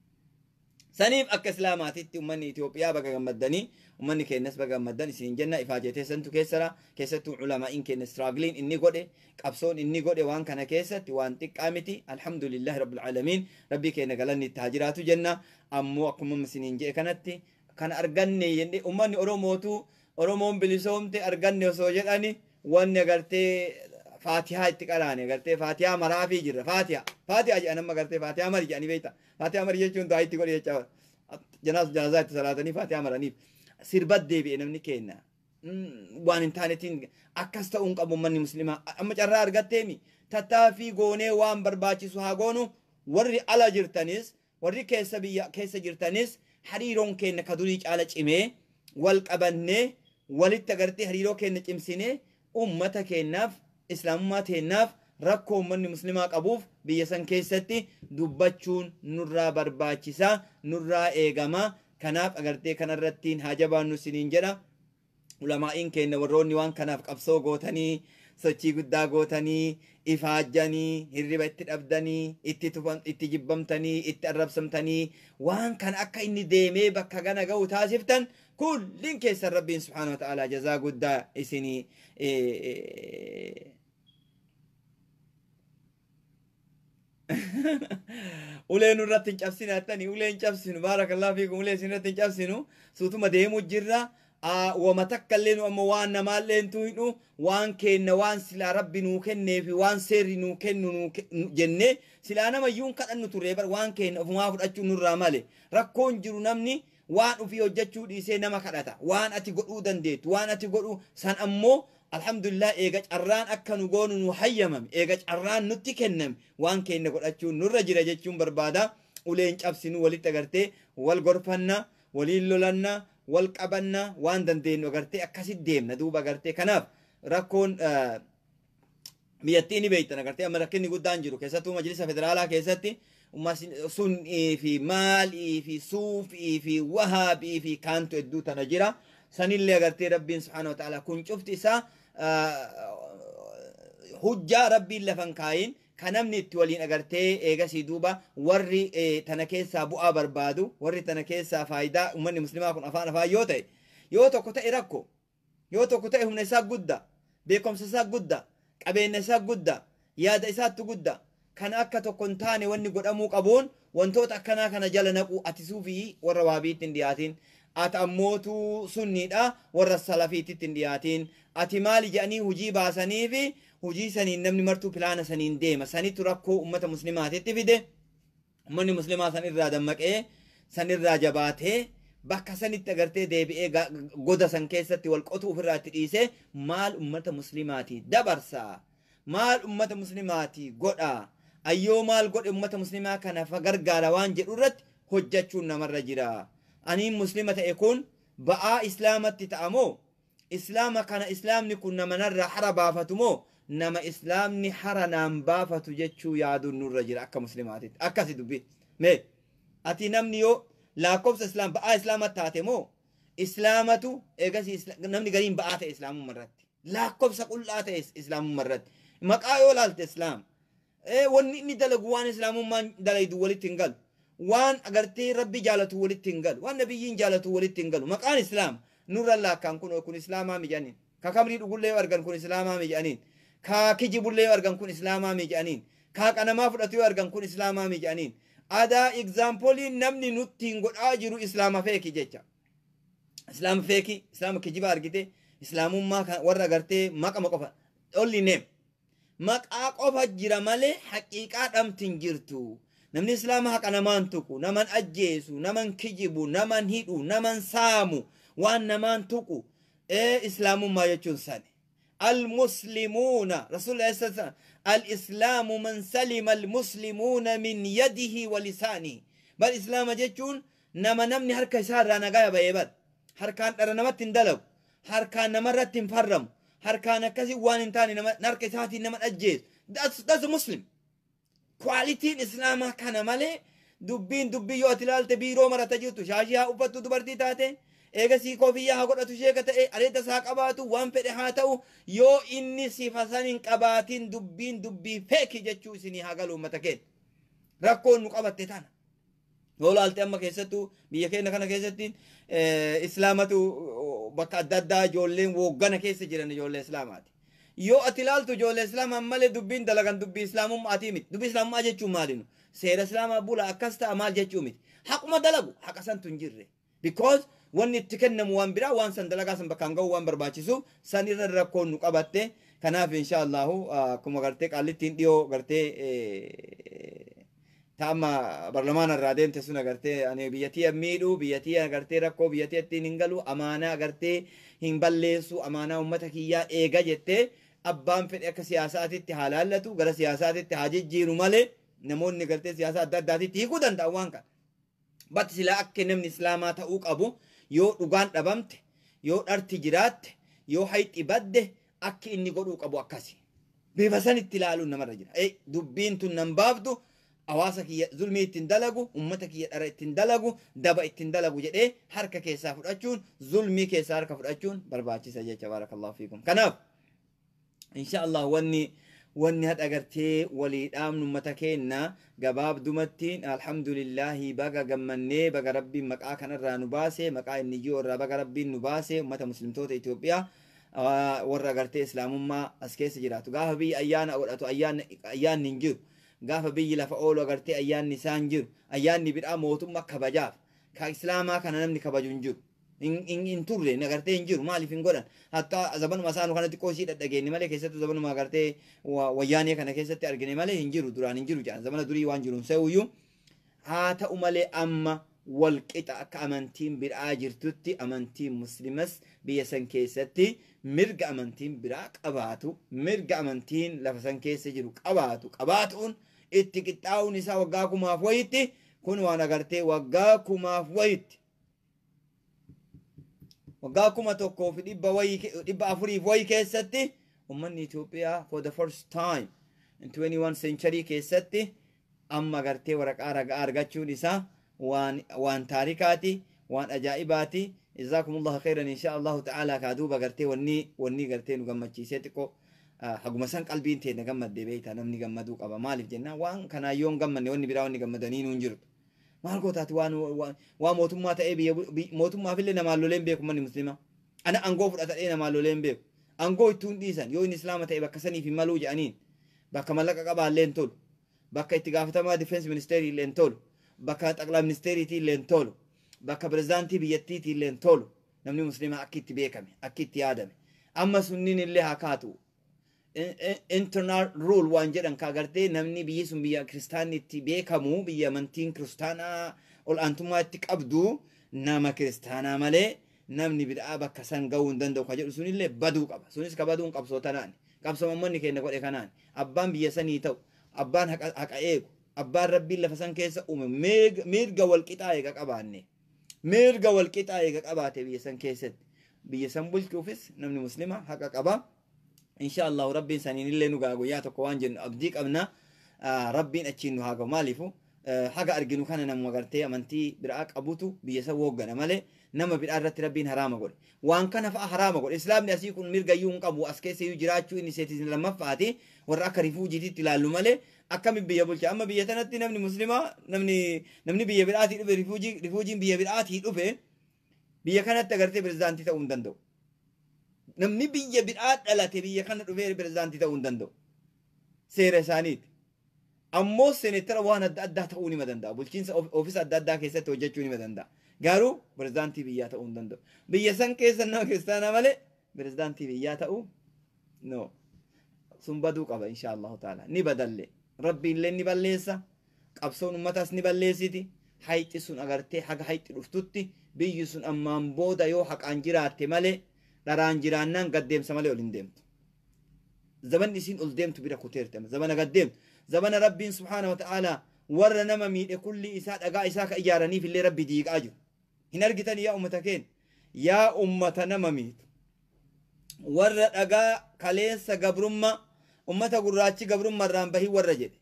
Speaker 2: Saniif akka islaamaatitti uummanni Itoophiyaa baga gammaddanii uummanni keenyas baga gammaddan isin jenna ifaajee teessantu keessara keessattuu ulamaa'iin keenya istiraagiliin inni godhe qabsoon inni godhe waan kana keessatti waan xiqqaa miti alhamdulillahi rabbil aalamiin rabbii keenya galanni itti haa jiraatu jenna ammoo akkuma isiniin jedhe kanatti kana arganne jenne uummanni Oromootu Oromoon bilisoomte arganne osoo jedhani wanni agartee Faatihaa itti qaraane agartee Faatihaa maraafii jirra Faatihaa Faatihaa jedhan amma agartee Faatihaa mari jedhanii beekta Faatihaa mari jechuun du'aa itti godhe jecha janaazaa itti salaatanii Faatihaa maraniif sirbat deebi'e namni keenya waan hin taanetiin akkas ta'uu hin qabu uummanni muslimaa amma carraa argatteemi tattaaffii goonee waan barbaachisu haa goonu warri ala jirtanis warri keessa biyya keessa jirtanis hariiroon keenya ka durii caala cimee wal qabannee walitti agartee hariiroo keenya cimsinee uummata keenyaaf islaamummaa teennaaf rakkoo uummanni muslimaa qabuuf biyya san keessatti dubbachuun nurraa barbaachisaa nurraa eegama kanaaf agartee kanarrattiin haa jabaannu isiniin jedha ulamaa'iin keenya warroonni waan kanaaf qabsoo gootanii sochii guddaa gootanii ifaajjanii hirriba itti dhabdanii itti jibbamtanii itti arrabsamtanii waan kana akka inni deemee bakka gana ga'u taasiftan kulliin keessan rabbiin subhaanahu wa ta'aalaa jazaa guddaa isinii ulee nurratti hin cabsinu attani ulee hin cabsinu baarakallahu fiikum ulee isinirratti hin cabsinu suutuma deemuu jirra wama takka illee nu ammoo waan namaallee hin tuqnu waan kenna waan silaa rabbi nuu kennee fi waan seerri nuu kennu jennee silaa nama iyyuu hin kadhannu turre bar waan kenna ofumaa fudhachuu nurraa male rakkoon jiru namni waan ofii hojjechuu dhiisee nama kadhata waan ati godhuu dandeettu waan ati godhuu san ammoo alhamdulillah eega carraan akka nu goonu nu hayyamame eega carraan nutti kenname waan keenya godhachuun nurra jira jechuun barbaada uleen cabsinu walitti agartee wal gorfanna waliin lolanna wal qabanna waan dandeenyu agartee akkasitti deemna duuba agartee kanaaf rakkoon biyyattii ni beektan agartee amma rakkinni guddaan jiru keessattuu majlisa federaalaa keessatti sunnii fi maalii fi suufii fi wahaabii fi kaantu hedduu tana jira sanillee agartee rabbiin subhaanahu wa ta'ala kun cufti isaa hujjaa rabbiin lafan kaayin kan namni itti waliin agartee eegasii duuba warri tana keessaa bu'aa barbaadu warri tana keessaa faayidaa uummanni muslimaa kun afaan afaan yoo ta'e yoo tokko ta'e rakko yoo tokko ta'e humna isaa guddaa beekumsa isaa guddaa qabeenya isaa guddaa yaada isaattu guddaa kan akka tokko hin taane wanni godhamuu qabuun wantoota akkanaa kana jala naquu ati suufii warra waabiitti hin dhiyaatin ati ammootu sunniidha warra salafiitti hin dhiyaatin ati maali jedhanii hujii baasanii fi hujii saniin namni martuu pilaana saniin deema sanittu rakkoo ummata muslimaatitti fide ummanni muslimaa san irraa dammaqee san irraa jabaatee bakka sanitti agartee deebi'ee goda san keessatti wal qotuu ofirraa itti dhiisee maal ummata muslimaatii dabarsaa maal ummata muslimaatii godhaa ayyoo maal godhe ummata muslimaa kana gargaara waan jedhu irratti hojjechuun namarra jira. Aniin muslima ta'e kun ba'aa islaamatti ta'amoo islaama kana islaamni kun nama narraa hara baafatu moo nama islaamni hara naan baafatu jechuu yaaduun nurra jira akka muslimaatitti akkasi dubbi mee ati namni yoo lakkoofsa islaam ba'aa islaamatti taate moo islaamatu eegas namni gariin ba'aa ta'e islaamummaa irratti lakkoofsa qullaa ta'e islaamummaa irratti maqaa yoo laalte islaam wanni inni dalagu waan islaamummaan dalaydu walitti hin galu waan agartee rabbi jaalatu walitti hin galu waan nabiyyiin jaalatu walitti hin galu maqaan islaam nurra laakkaan kun islaamaa mi jedhaniin ka kamrii dhugullee yoo argan kun islaamaa mi jedhaniin ka kijibullee yoo argan kun islaamaa mi jedhaniin ka qanamaa fudhatu yoo argan kun islaamaa mi jedhaniin adaa egzaampoliin namni nutti hin godhaa jiru islaama feeki jecha islaama feeki islaama kijiba argite islaamummaa warra agartee maqama qofa only name maqaa qofa jira malee haqiiqaa dhamti hin jirtu. Namni islaama haqa namaan tuqu, naman ajjeesu, naman kijibu, naman hidhu, naman saamu, waan namaan tuqu islaamummaa jechuun sani. المسلمون رسول الله صلى الله عليه وسلم الإسلام من سلم المسلمون من يده ولسانه. بل إسلام جتون نما نمني هركا سارة نغايا بيبر هركان أرنمت اندلو هركان نمرت تنفرم هركان كسي وان انتاني نركي ساتي نما أجيز. That's a Muslim. Quality Islam kana malee dubbiin dubbii yoo ati ilaalte biiroo marata jirtu shaashii haa uffattu dubartii taate eegasii koofiyyaa haa godhatu sheeka ta'e areeda isaa qabaatu waan fedhe haa ta'u yoo inni sifa san hin qabaatin dubbiin dubbii feeki jechuu isinii haa galu uummata keenya. Rakkoon nu qabatte tana. Yoo ilaalte amma keessattuu biyya keenya kana keessatti islaamatu bakka adda addaa ijoolleen wooggana keessa jiran ijoollee islaamaati. Yoo ati ilaaltu ijoollee islaamaa malee dubbiin dalagan dubbii islaamummaatii miti. Dubbii islaamummaa jechuun maalinu? Seera islaamaa bula akkas ta'a maal jechuu miti. Haquma dalagu haqa santu hin jirre. Because wanni itti kennamu waan biraa waan san dalagaa san bakkaan ga'u waan barbaachisuuf san irra rakkoon nu qabatte. Kanaaf insha Allahu akkuma gartee qaallittiin dhiyoo gartee ta'amma barlamaana irraa deemte sun agartee ani biyyattii miidhuu biyyattii agartee rakkoo biyyattii ittiin hin galu amaanaa agartee hin balleessu amaanaa uummata kiyyaa eega jettee abbaan fedhe akka siyaasaatitti haa laallatu gara siyaasaatitti haa jijjiiru malee namoonni gartee siyaasa adda addaatitti hiikuu danda'an waan kana. Batti silaa akka namni islaamaa ta'uu qabu yoo dhugaan dhabamte yoo dharti jiraatte yoo hayxi badde akka inni godhuu qabu akkasi. Bifa sanitti ilaaluun namarra jira. Dubbiin tun nan baaftu hawaasa kiyya zulmii ittiin dalagu ummata kiyya dhara ittiin dalagu daba ittiin dalagu jedhee harka keessaa fudhachuun zulmii keessaa harka fudhachuun barbaachisa jecha baarakallahu fiikum. Kanaaf insha Allah wanni hadha gartee walii dhaamnu ummata keenya gabaabdumatti alhamdulillahi baga gammannee baga rabbiin maqaa kanarraa nu baase maqaa inni jiru irraa baga rabbiin nu baase ummata muslimtoota Itoophiyaa warra gartee islaamummaa as keessa jiraatu gaafa biyyi ayyaana godhatu ayyaanni hin jiru gaafa biyyi lafa oolu agartee ayyaanni isaan jiru ayyaanni bidhaa mootummaa kabajaaf ka islaamaa kana namni kabaju hin jiru hin turre agartee hin jiru maaliif hin godhan hatta zabanuma isaanu kana xiqqoo ishii dhadhageenye malee keessattuu zabanuma agartee wayyaanee kana keessatti argine malee hin jiru duraan hin jiru jedhan zamana durii waan jiru hin se'uyyuu haa ta'u malee amma wal qixa akka amantiin biraa jirtutti amantiin muslimas biyya san keessatti mirga amantiin biraa qabaatu mirga amantiin lafa san keessa jiru qabaatu qabaatuun itti qixxaa'uun isaa waggaa kumaaf wayitti kun waan agartee waggaa kumaaf wayitti waggaa 1400 wayii keessatti ummanni Itoophiyaa for the first time in 21 century keessatti amma agartee waraqaa ragaa argachuun isaa waan taarikaati waan ajaa'ibaati. Jazakumullahu khairan insha Allahu ta'ala kaa duuba gartee wanni gartee nu gammachiisee xiqqoo haguma san qalbiin teenya gammadde beektaa namni gammaduu qaba maaliif jennaan waan kanaa yoo hin gammanne wanni biraa wanni gammadanii nuun jirtu maal gootaati waan mootummaa ta'ee biyya mootummaafillee namaan lolee hin beeku manni muslimaa ana aangoo fudhatadhee namaan lolee hin beeku aangoo ittuun dhiisan yoo inni islaama ta'e bakka saniif hin maluu jedhaniin bakka mallaqa qabaallee hin tolu bakka itti gaafatamaa difeensi ministeerii illee hin tolu bakka xaqlaa ministeeriitii illee hin tolu bakka pirezidaantii biyyattiitii illee hin tolu namni muslimaa akka itti beekame akka itti yaadame amma sunniin illee haa kaatu internal rule waan jedhan ka agartee namni biyyi sun biyya kiristaanni itti beekamu biyya amantiin kiristaanaa ol aantummaa itti qabdu nama kiristaanaa malee namni bid'aa bakka san ga'uu hin danda'u ka jedhu sunillee baduu qaba sunis ka baduun qabsoo tanaani qabsoo ummanni keenya godhe kanaani abbaan biyya sanii ta'u abbaan haqa eegu abbaan rabbiin lafa san keessa uume mirga wal qixaa eega qabaanne mirga wal qixaa eega qabaate biyya san keessatti biyya san bulchuufis namni muslima haqa qaba. Insha Allah rabbiin saniin illee nu gaa guyyaa tokko waan jennu abdii qabna rabbiin achiin nu haa ga'u maaliifu haga arginu kana namuma gartee amantii biraa qabutu biyya san wooggana malee nama biraa irratti rabbiin haraama godhe waan kana fa'a haraama godhe islaamni asii kun mirga iyyuu hin qabu as keessa iyyuu jiraachuu inni seetiin lammaffaati warra akka rifuujiititti ilaallu malee akkami biyya bulcha amma biyya tanatti namni muslimaa namni biyya biraatii dhufe rifuujiin biyya biraatii dhufe biyya kanatti agartee pirezidaantii ta'uu hin danda'u. Namni biyya biraa dhalate biyya kana dhufee pirezidaantii ta'uu hin danda'u. Seera isaaniiti. Ammoo seeneetara waan adda addaa ta'uu ni danda'a. Bulchiinsa oofisa adda addaa keessatti hojjechuu ni danda'a. Garuu pirezidaantii biyyaa ta'uu hin danda'u. Biyya san keessa nama kiristaanaa malee pirezidaantii biyyaa ta'uu no. Sun baduu qaba insha Allahu ta'ala. Ni badalle. Rabbiillee ni balleessa. Qabsoon ummataas ni balleessiti. Hayxi sun agartee haga hayxi dhuftutti biyyi sun ammaan booda yoo haqaan jiraatte malee dharaan jiraannaan gaddeemsa malee ol hin deemtu. Zabanni isiin ol deemtu bira kuteerte amma zabana gad deemtu. Zabana Rabbiin subhaana wa ta'aalaa warra nama miidhe kulli isaa dhagaa isaa ka ijaaraniif illee Rabbi diiqaa jiru. Hin argitan yaa ummata keenya. Yaa ummata nama miitu. Warra dhagaa kaleessa gabrummaa ummata gurraachi gabrummaa irraan bahii warra jedhe.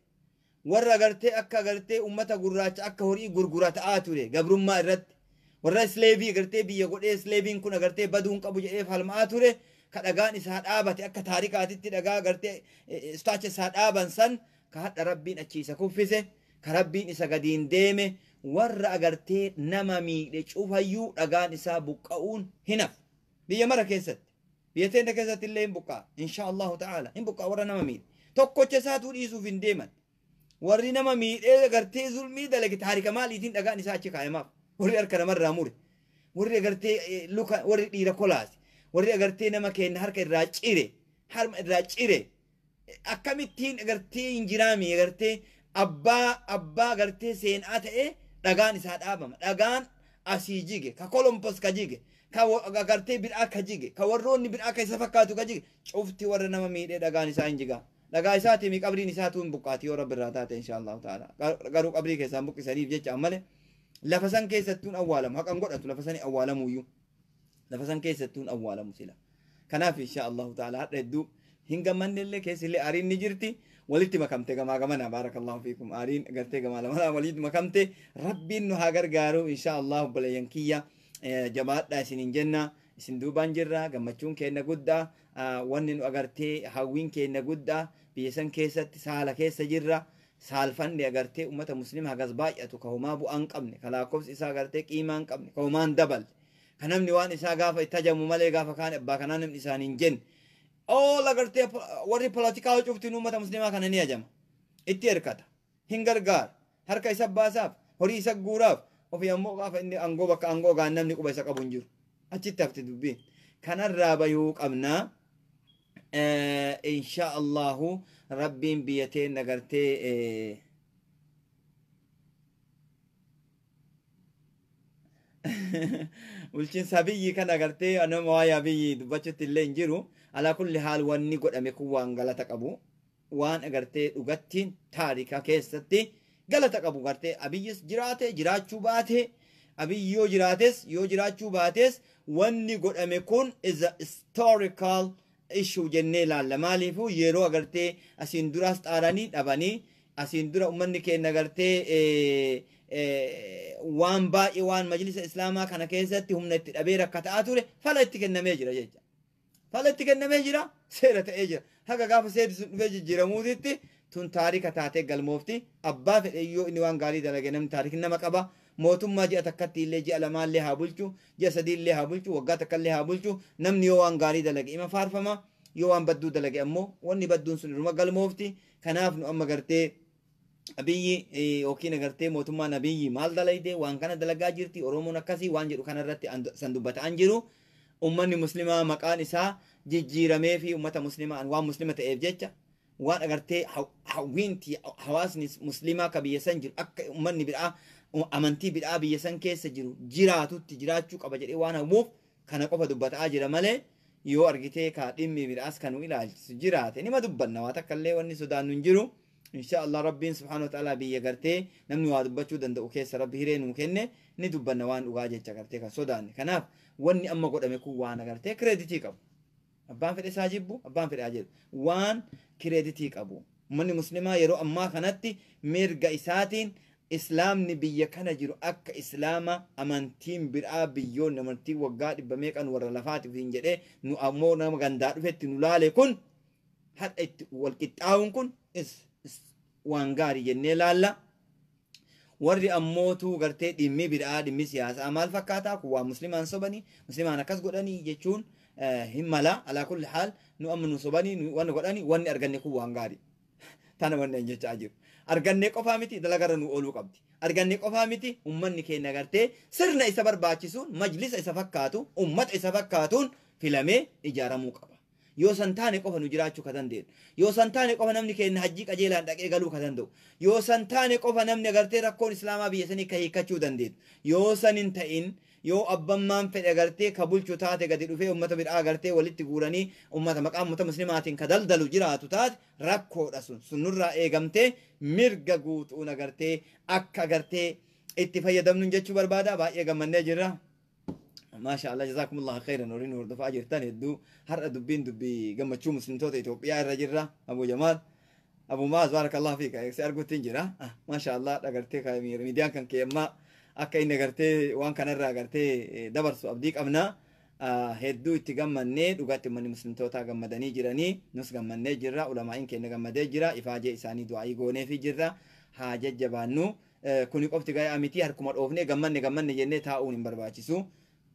Speaker 2: Warra agartee akka agartee ummata gurraacha akka horii gurgurataa ture gabrummaa irratti. Warra isleevii agartee biyya godhee isleeviin kun agartee baduun qabu jedhee falmaa ture. Ka dhagaan isaa dhaabate akka taarikaatitti dhagaa agartee istaacha isaa dhaaban san ka hadha Rabbiin achi isa kuffise ka Rabbiin isa gadiin deeme warra agartee nama miidhe cufayyuu dhagaan isaa buqqa'uun hin hafu. Biyya mara keessatti. Biyya teenya keessatti illee hin buqqa'a. Insha Allahu ta'ala hin buqqa'a warra nama miidhe. Tokkocha isaatuu dhiisuuf hin deeman. Warri nama miidhee agartee zulmii dalage taarika maaliitiin dhagaan isaa achi kaayamaaf. Warri harka namarraa mure. Warri agartee luka warri dhiira kolaase. Warri agartee nama keenya harka irraa cire. Harma irraa cire. Akkamittiin agartee hin jiraami agartee abbaa agartee seenaa ta'ee dhagaan isaa dhaabama. Dhagaan asii jige ka Kolompos ka jige ka agartee bidhaa ka jige ka warroonni bidhaa ka isa fakkaatu ka jige cufti warra nama miidhee dhagaan isaa hin jigaa. Dhagaa isaatii qabriin isaatuu hin buqqaati yoo Rabbi irraa taate insha Allahu ta'ala. Garuu qabrii keessaan buqqisaniif jecha malee lafa san keessattuun awwaalamu haqan godhatu lafa sani awwaalamuyyuu lafa san keessattuun awwaalamu sila. Kanaaf insha Allahu ta'ala hadha hedduu hin gammannellee keessillee aariin ni jirti walitti makamte gamaa gamana baarakallahu fiikum aariin gartee gamaa lamanaa walitti makamte Rabbiin nu haa gargaaru insha Allah obboleeyyan kiyya jabaadhaa isiniin jenna isin duubaan jirra gammachuun keenya guddaa wanni nu agartee hawwiin keenya guddaa biyya san keessatti saala keessa jirra saalfanni agartee ummata muslima hagas baay'atu ka homaa bu'aa hin qabne ka lakkoofsi isaa agartee qiimaa hin qabne ka homaa hin daballe ka namni waan isaa gaafa itti hajamu malee gaafa kaan abbaa kanaa namni isaanii hin jenne all agartee warri polotikaa cuftiin ummata muslimaa kana ni hajama itti hirkata hin gargaara harka isa baasaaf horii isa guuraaf ofii ammoo gaafa inni aangoo bakka aangoo gaan namni quba isa qabu hin jiru achitti hafti dubbiin kanarraa bayuu qabnaa. Insha Allahu Rabbiin biyya teen agartee bulchiinsa biyyi kan agartee nama waa'ee biyyi dubbachuutti illee hin jiru. Alaa kulli haal wanni godhame kun waan galata qabu. Waan agartee dhugattiin taarika keessatti galata qabu gartee Abiyyis jiraate jiraachuu baate Abiyyi yoo jiraates yoo jiraachuu baates wanni godhame kun is a historical issue jennee ilaalla. Maaliifuu yeroo agartee asiin duraas xaaranii dhabanii asiin dura uummanni keenya agartee waan baay'ee waan majlisa islaamaa kana keessatti humna itti dhabee rakkataa ture fala itti kennamee jira jecha. Fala itti kennamee jira seera ta'ee jira. Haga gaafa seerri sun dhufee jijjiiramuutitti tun taarika taatee galmoofti. Abbaa fedhe yoo inni waan gaarii dalage namni taarikni nama qaba. Mootummaa ji'a takkatti illee ji'a lamaallee haa bulchu, ji'a sadiillee haa bulchu, waggaa takkallee haa bulchu. Namni yoo waan gaarii dalage ima faarfama. Yoo waan badduu dalage ammoo wanni badduun sun irruma galmoofti. Kanaaf nu amma gartee Abiyyi yookiin agartee mootummaan Abiyyi maal dalayde waan kana dalagaa jirti Oromoon akkasii waan jedhu kanarratti san dubbataan jiru. Uummanni muslimaa maqaan isaa jijjiiramee fi uummata muslimaa waan muslima ta'eef jecha waan agartee hawwiinti hawaasni muslimaa ka biyya san jiru akka uummanni biraa amantii biraa biyya san keessa jiru jiraatutti jiraachuu qaba jedhee waan hawwuuf kana qofa dubbataa jira malee yoo argitee ka dhimmi biraas kan nu ilaalchisu jiraate nima dubbanna waa takka illee wanni sodaannu hin jiru. Insha Allah Rabbiin subhaanahu wa ta'ala biyya gartee namni waa dubbachuu danda'u keessa Rabbi hiree nuu kenne ni dubbanna waan dhugaa jecha gartee kan sodaanne. Kanaaf wanni amma godhame kun waan agartee kireeditii qabu. Abbaan fedhe isaa jibbu, abbaan fedhe haa jedhu. Waan kireeditii qabu. Uummanni muslimaa yeroo ammaa kanatti mirga isaatiin islaamni biyya kana jiru akka islaama amantiin biraa biyyoonni amantii waggaa dhibba meeqan warra lafaatiif hin jedhee nu ammoo nama gandaa dhufetti nu laale kun hadha itti wal qixxaa'uun kun waan gaarii jennee laalla. Warri ammootu gartee dhimmi biraa dhimmi siyaasaa maal fakkaataa kun waan muslimaan sobanii muslimaan akkas godhanii jechuun hin mala. Alaa kulli haal nu amma nu sobanii wanni godhanii wanni arganne kun waan gaarii. Tana wanni hin jechaa jiru. Argannee qofaa miti dalagarra nu ooluu qabdi. Argannee qofaa miti uummanni keenya gartee sirna isa barbaachisuun majlisa isa fakkaatu uummata isa fakkaatuun filamee ijaaramuu qaba. Yoo san taane qofa nu jiraachuu ka dandeenyu. Yoo san taane qofa namni keenya hajjii qajeelaan dhaqee galuu ka danda'u. Yoo san taane qofa namni agartee rakkoon islaamaa biyya sanii ka hiikkachuu dandeenyu. Yoo san hin ta'in yoo abbammaan fedhe agartee ka bulchu taate gadi dhufee ummata biraa agartee walitti guuranii ummata maqaa ummata muslimaatiin ka daldalu jiraatu taate rakkoodha sun. Sun nurraa eegamtee mirga guutuun agartee akka agartee itti fayyadamnu jechuu barbaada. Baay'ee gammannee jirra. Maasha Allah, jazakumullahu khairan. Warri nu hordofaa jirtan hedduu har'a dubbiin dubbii gammachuu muslimtoota Itoophiyaa irra jirra. Abu Jamaal, Abu Maaz, barakallahu fiika, si arguutti hin jira. Maasha Allah, agartee miidiyaan kan kee ammaa akka inni agartee waan kanarraa agartee dabarsu abdii qabna. Hedduu itti gammannee dhugaatti uummanni muslimtootaa gammadanii jiranii, nus gammannee jirra, ulamaa'iin keenya gammadee jira, ifaajee isaanii du'aayii gooneefii jirra. Haa jajjabaannu. Kuni qofti gayaa miti, harkuma dhoofnee gammanne gammanne jennee taa'uun hin barbaachisu.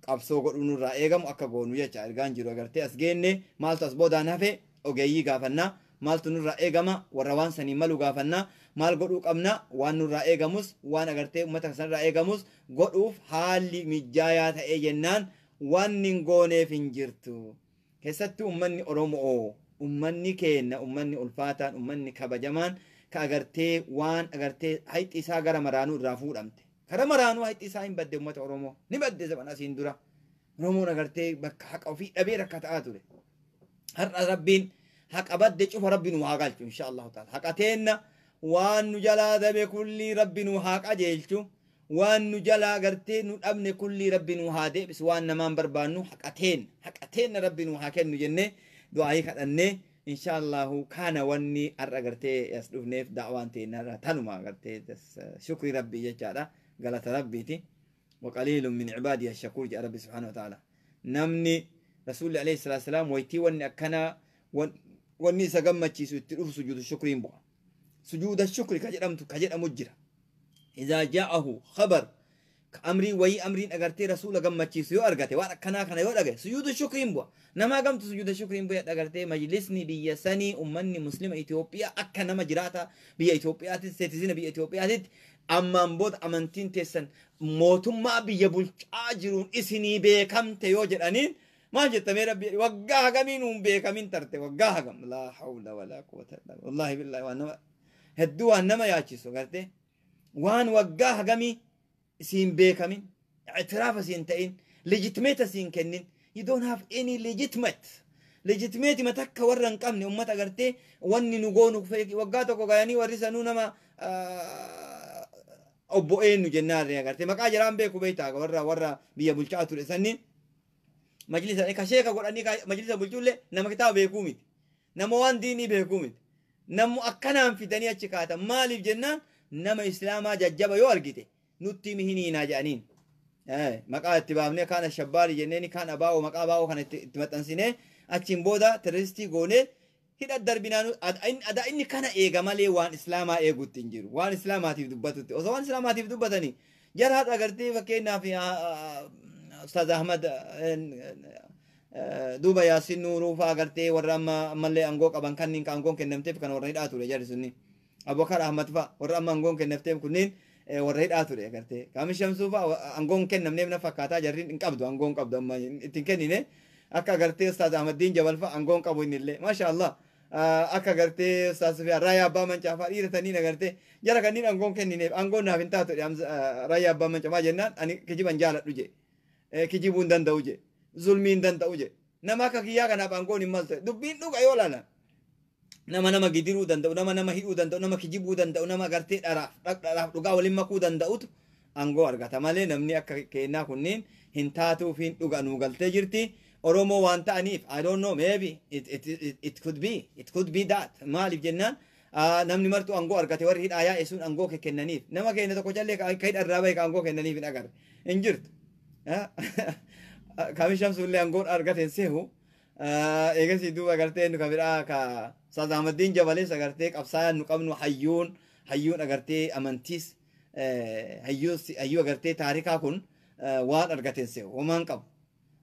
Speaker 2: Qabsoo godhuu nurraa eegamu akka goonu jecha ergaan jiru agartee as geenne maaltu as boodaan hafe ogeeyyii gaafannaa, maaltu nurraa eegama warra waan sanii malu gaafannaa, maal godhuu qabna waan nurraa eegamus waan agartee uummata sanarraa eegamus godhuuf haalli mijaayaa ta'ee jennaan waan hin gooneef hin jirtu. Keessattuu uummanni Oromoo, uummanni keenya, uummanni ulfaataan, uummanni kabajamaan ka agartee waan agartee hayxi isaa gara maraanuu irraa fuudhamte. Kara maraanuu hayxi isaa hin badde uummata Oromoo. Ni badde zaman asiin dura. Oromoon agartee bakka haqa ofii dhabee rakkataa ture. Har'a Rabbiin haqa badde cufa Rabbi nu haa galchu insha Allahu ta'ala. Haqa teenna waan nu jalaa dabe kullii Rabbi nu haa qajeelchu. Waan nu jalaa agartee nu dhabne kullii Rabbi nu haa deebisu. Waan namaan barbaannu haqa teenna. Haqa teenna Rabbi nu haa kennu jennee du'aayii kadhannee insha Allahu kana wanni har'a agartee as dhufneef da'waan teenna tanuma agartee shukrii Rabbii jechaadha. Galata Rabbiiti. وقليل من عبادي الشكور جاء ربي سبحانه وتعالى. نمني رسول الله عليه الصلاة والسلام ويتي وني أكنا وني سجمة سجود سجود الشكر ينبغى سجود الشكر كجر أمت كجر أمجرة إذا جاءه خبر أمري وي أمرين أجرتي رسول جمة سيو أرجتي وأنا كنا يو سجود الشكر ينبغى نما قمت سجود الشكر ينبغى أجرتي مجلسني بيسني أمني مسلم إثيوبيا أكنا مجراتا بيا إثيوبيا تسيتزين بيا إثيوبيا تت ammaan booda amantiin teessan mootummaa biyya bulchaa jiruun isinii beekamte yoo jedhaniin maal jettamee Rabbi waggaa hagamiin nuun beekamin tarte waggaa hagam laa hawla walaa quwwata illa billah. Wallaahi billahi waan nama hedduu waan nama yaachisu garte waan waggaa hagamii isiin beekamin ictiraafa isiin ta'in legitimate isiin kennin. You don't have any legitimate matakka warra hin qabne ummata agartee wanni nu goonu waggaa tokko gayanii warri sanuu nama obbo eenyu jennaan agartee maqaa jiraan beeku beektaa warra biyya bulchaa ture sanniin majlisa ka sheeka godhanii majlisa bulchullee nama kitaaba beekuu miti, nama waan diinii beekuu miti, namu akkanaan fidanii achi kaatan. Maaliif jennaan nama islaamaa jajjaba yoo argite nutti himi jedhaniin maqaa itti baafnee kaan ashabbaari jenneeni kaan abaa'oo maqaa abaa'oo kana itti maxxansinee achiin booda terroristii goonee hidha darbinaan adaa inni kana eega malee waan islaamaa eeguutti hin jiru. Waan islaamaatiif dubbatutti osoo waan islaamaatiif dubbatanii jara haadha agartee fakkeenyaaf Ustaaz Ahmad duuba Yaasin Nuuruu fa'aa agartee warra amma ammallee aangoo qaban kanneen ka aangoon kennamteef kan warra hidhaa ture jarri sunni. Abubakar Ahmad fa'aa warra amma aangoon kennamteef kunneen warra hidhaa ture agartee. Kaami Shamsuu fa'aa aangoon kennamneef na fakkaataa jarri hin qabdu aangoon qabdu amma ittiin kennine akka agartee Ustaaz Ahmaddiin Jabal fa'aa aangoon qabu innillee maasha Allah. Akka agartee Ustaaz Sufiyaan Raayyaa Abbaa Mancaa fa'aa dhiirataniin agartee jara kanneen aangoon kennineef aangoon naaf hin taatu Raayyaa Abbaa Mancaa maa jennaan ani kijiban jaaladhu je kijibuu hin danda'u je zulmii hin danda'u je nama akka kiyyaa kanaaf aangoon hin maltu dubbiin dhuga yoo laalan nama nama gidiruu danda'u nama nama hidhuu danda'u nama kijibuu danda'u nama agartee dharaaf dhugaa waliin makuu danda'utu aangoo argata malee namni akka kennaa kunneen hin taatuuf hin dhuga nuu galtee jirti. Oromoo waan ta'aniif I don't know, maybe it could be, it could be that. Maaliif jennaan namni martuu aangoo argate warri hidhaa yaa'e sun aangoo kennaniif nama keenya tokko callee ka hidha irraa bahe ka aangoo kennaniif hin agarre hin jirtu. Kaami Shamsuullee aangoon argate hin seehu. Eegasii duuba agartee nu ka biraa ka Ustaaz Ahmaddiin Jabalees agartee qabsaayaan nu qabnu hayyuun agartee amantiis hayyuu agartee taarikaa kun waan argate hin seehu homaan qabu.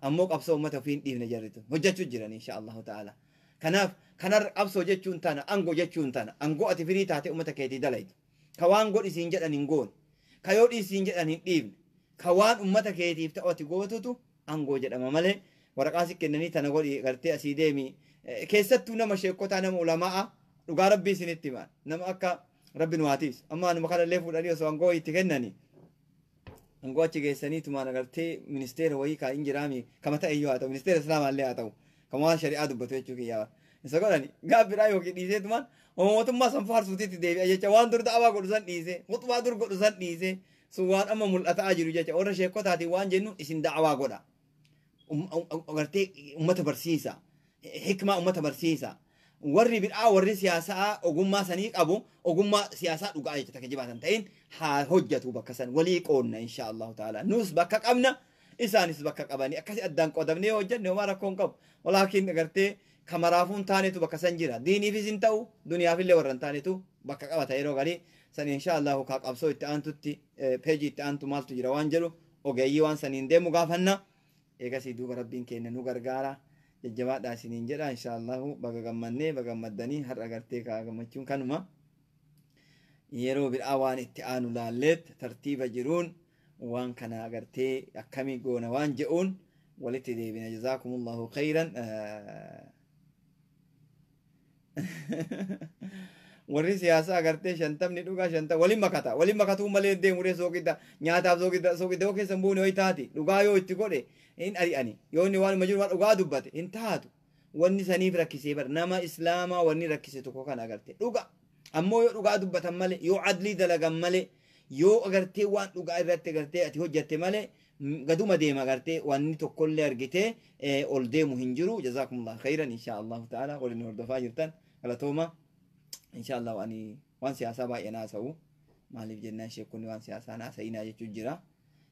Speaker 2: Ammoo qabsoo uummata ofii hin dhiifne jarritu hojjechuu jiran insha Allahu ta'ala. Kanaaf kanarra qabsoo jechuun tana aangoo jechuun tana aangoo ati firii taate uummata keetii dalaytu. Ka waan godhi siin jedhan hin goone. Ka yoo dhiisiin jedhan hin dhiifne. Ka waan uummata keetiif ta'u ati gootutu aangoo jedhama malee waraqaa si kennanii tana godhi gartee asii deemi Keessattuu nama sheekotaa, nama ulamaa dhugaa rabbii isinitti himan, nama akka rabbi nu haatiis amma anuma kanallee fuudhanii osoo aangoo itti kennanii, aangoo achi geessanii tumaan agartee ministeera wayii kaa hin jiraami, kama ta'e iyyuu haa ta'u, ministeera islaamaallee haa ta'u, kama waan shari'aa dubbatu jechuu kiyyaa isa godhani, gaaf biraa yookiin dhiisee tumaan mootummaa san faarsuutitti deebi'a jecha. Waan dur da'awaa godhu san dhiisee, khutbaa dur godhu san dhiisee, sun waan amma mul'ataa jiru jecha. Warra sheekotaatiin waan jennu, isin da'awaa godha, agartee ummata barsiisa, hikmaa ummata barsiisa. Warri biraa, warri siyaasaa ogummaa sanii qabu, ogummaa siyaasaa dhugaa jecha takka jibaatan ta'in haa hojjatu. Bakka san walii qoonna insha Allahu ta'ala. Nus bakka qabna, isaanis bakka qabanii, akkasi addaan qoodamnee hojjenne homaa rakkoo hin qabu. Walaakin agartee kamaraafuun taanetu bakka san jira, diiniifis hin ta'u, duniyaafillee warra hin taanetu bakka qabata. Yeroo galii san insha Allahu kaa qabsoo itti aantutti, peejii itti aantu maaltu jira waan jedhu ogeeyyii waan saniin deemu gaafanna. Eegasii duuba rabbiin keenya nu gargaara. Jajjabaadhaa isiniin jedha. Insha Allahu baga gammannee, baga gammaddanii. Har'a agartee kaa gammachuun kanuma. Yeroo biraa waan itti aanu laalleet tartiiba jiruun waan kana agartee akkamii goona waan je'uun walitti deebina. Jazaakumullahu khayran. Warri siyaasaa agartee 50 dhugaa 50 waliin makata, waliin makatuu malee deemuree soogidda nyaataaf soogidda, soogidda yoo keessa hin buune wayi taati. Dhugaa yoo itti godhe hin ari'ani, yoo inni waanuma jiru waan dhugaa dubbate hin taatu. Wanni saniif rakkisee bar nama islaamaa wanni rakkise tokko kana agarte dhuga. Ammoo yoo dhugaa dubbatan malee, yoo adlii dalagan malee, yoo agartee waan dhugaa irratti agartee ati hojjatte malee, gaduma deema. Agartee wanni tokkollee argitee ol deemu hin jiru. Jazaakumullah khayran. Insha Allahu ta'ala waliin hordofaa jirtan galatooma. Insha Allah ani waan siyaasaa baay'ee naasa'u. Maaliif jennaan, sheekonni waan siyaasaa naasa'inaa jechuun jira.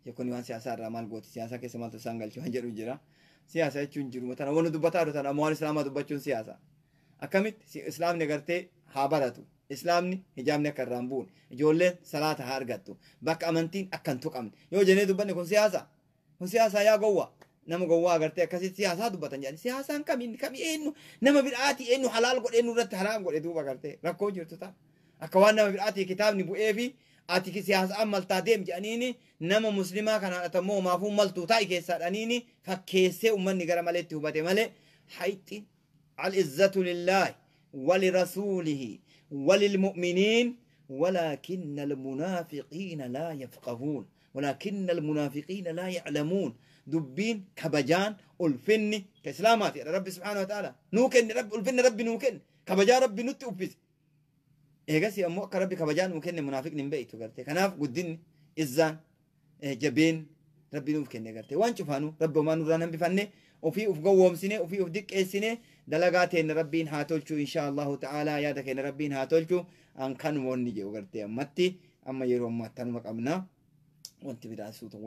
Speaker 2: Sheekonni waan siyaasaa irraa maal gooti, siyaasaa keessa maaltu isaan galchu waan jedhu jira. Siyaasa jechuun jiru tana wanni dubbataa jiru tana, ammoo waan islaamaa dubbachuun siyaasa akkamitti? Islaamni agartee haa baratu, islaamni hijaabni akka irraa hin buune, ijoolleen salaata haa argattu, bakka amantiin akka hin tuqamne yoo jennee dubbanne, kun siyaasa? Kun siyaasaa yaa gowwa? Nama gowwaa agartee akkasitti siyaasaa dubbatan jedhani. Siyaasaan kami kami? Eenyu nama biraatii eenyu halaal godhe, eenyu irratti haraam godhe? Duuba agartee rakkoo jirtu ta'a akka waan nama biraatii kitaabni bu'ee fi ati siyaasaan maltaa deem jedhaniini, nama muslimaa kanaan atammoo maafuu maltuu taa'i keessaa dhaniini fakkeessee ummanni gara maleetti hubate malee. Hayxi al-izzatu lillaahi walirasuulihi walilmu'miniin ولكن المنافقين لا يفقهون ولكن المنافقين لا يعلمون. دبين كبجان ulfinni ka islaamaati. Rabbi subhaanahu wa ta'ala nuu kenne, rabbi ulfinni rabbi nuu kenne, kabajaa rabbi nutti uffise. Eegas ammoo akka rabbi kabajaa nuu kenne munaafiqni hin beektu garte. Kanaaf guddinni, izzaan, jabeen rabbi nuuf kenne garte waan cufaanu rabbi homaa nurraan hambifanne, ofii uf gowwoomsine, ofii uf diqqeessine. Dalagaa teenne rabbiin haa tolchu insha Allahu ta'ala. Yaada keenya rabbiin haa tolchu. An kanuma wanni jedhu gartee ammatti amma yeroo ammaatti tanuma qabna. Wanti biraa suuta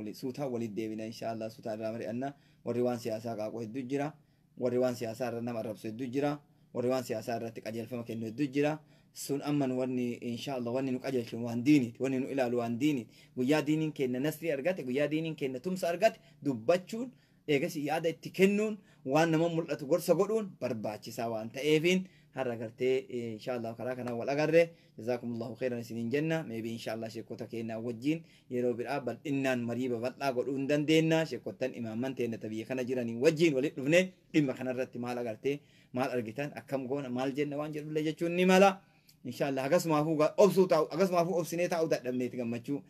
Speaker 2: walitti deebina insha Allah, suuta irraa mari'anna. Warri waan siyaasaa qaaqu hedduu jira, warri waan siyaasaa irra nama arrabsu hedduu jira, warri waan siyaasaa irratti qajeelfama kennu hedduu jira. Sun amman wanni insha Allah wanni nu qajeelchu waan diiniiti, wanni nu ilaalu waan diiniiti. Guyyaa diiniin keenya nasrii argate, guyyaa diiniin keenya tumsa argate, dubbachuun, eegas yaada itti kennuun, waan nama mul'atu gorsa godhuun barbaachisaa waan ta'eefiin har'a gartee insha Allah karaa kanaan wal agarre. Jazaakumullahu khairan isiniin jenna. Maybe insha Allah sheekota keenya wajjin yeroo biraa bal'innaan marii babal'aa godhuu hin dandeenya. Sheekottan imaamman teenya biyya kana jiranii wajjin walitti dhufne dhimma kanarratti maal agartee, maal argitan, akkam goona, maal jenna waan jedhullee jechuun ni mala insha Allah. Akkasumaafuu obsuu taa'u, akkasumaafuu obsinee taa'uu dadhabneeti gammachuu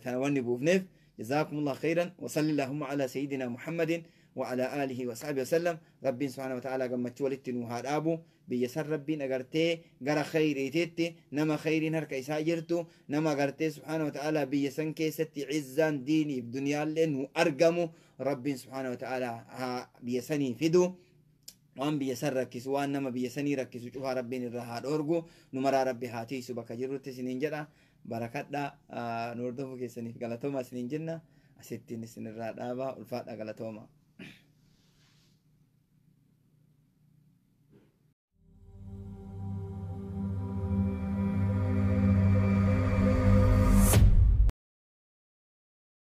Speaker 2: tana wanni buufneef. جزاكم الله خيرا وصلى اللهم على سيدنا محمد وعلى آله وصحبه وسلم. ربي سبحانه وتعالى gammachuu walitti nu haa dhaabu. Biyya san rabbiin agartee gara khayriititti, nama khayriin harka isaa jirtu, nama agartee subhaana wa ta'ala biyya san keessatti izzaan diiniif duniyaallee nu argamu rabbiin subhaana wa ta'ala haa biyya sanii fidu. Waan biyya san rakkisu, waan nama biyya sanii rakkisu cufaa rabbiin irraa haa dhoorgu. Nu maraa rabbi haa tiisu bakka jirrutti isiniin jedha. Barakadha, nu hordofuu keessaniif galatooma isiniin jenna. Asittiin isinirraa dhaaba. Ulfaadha, galatooma.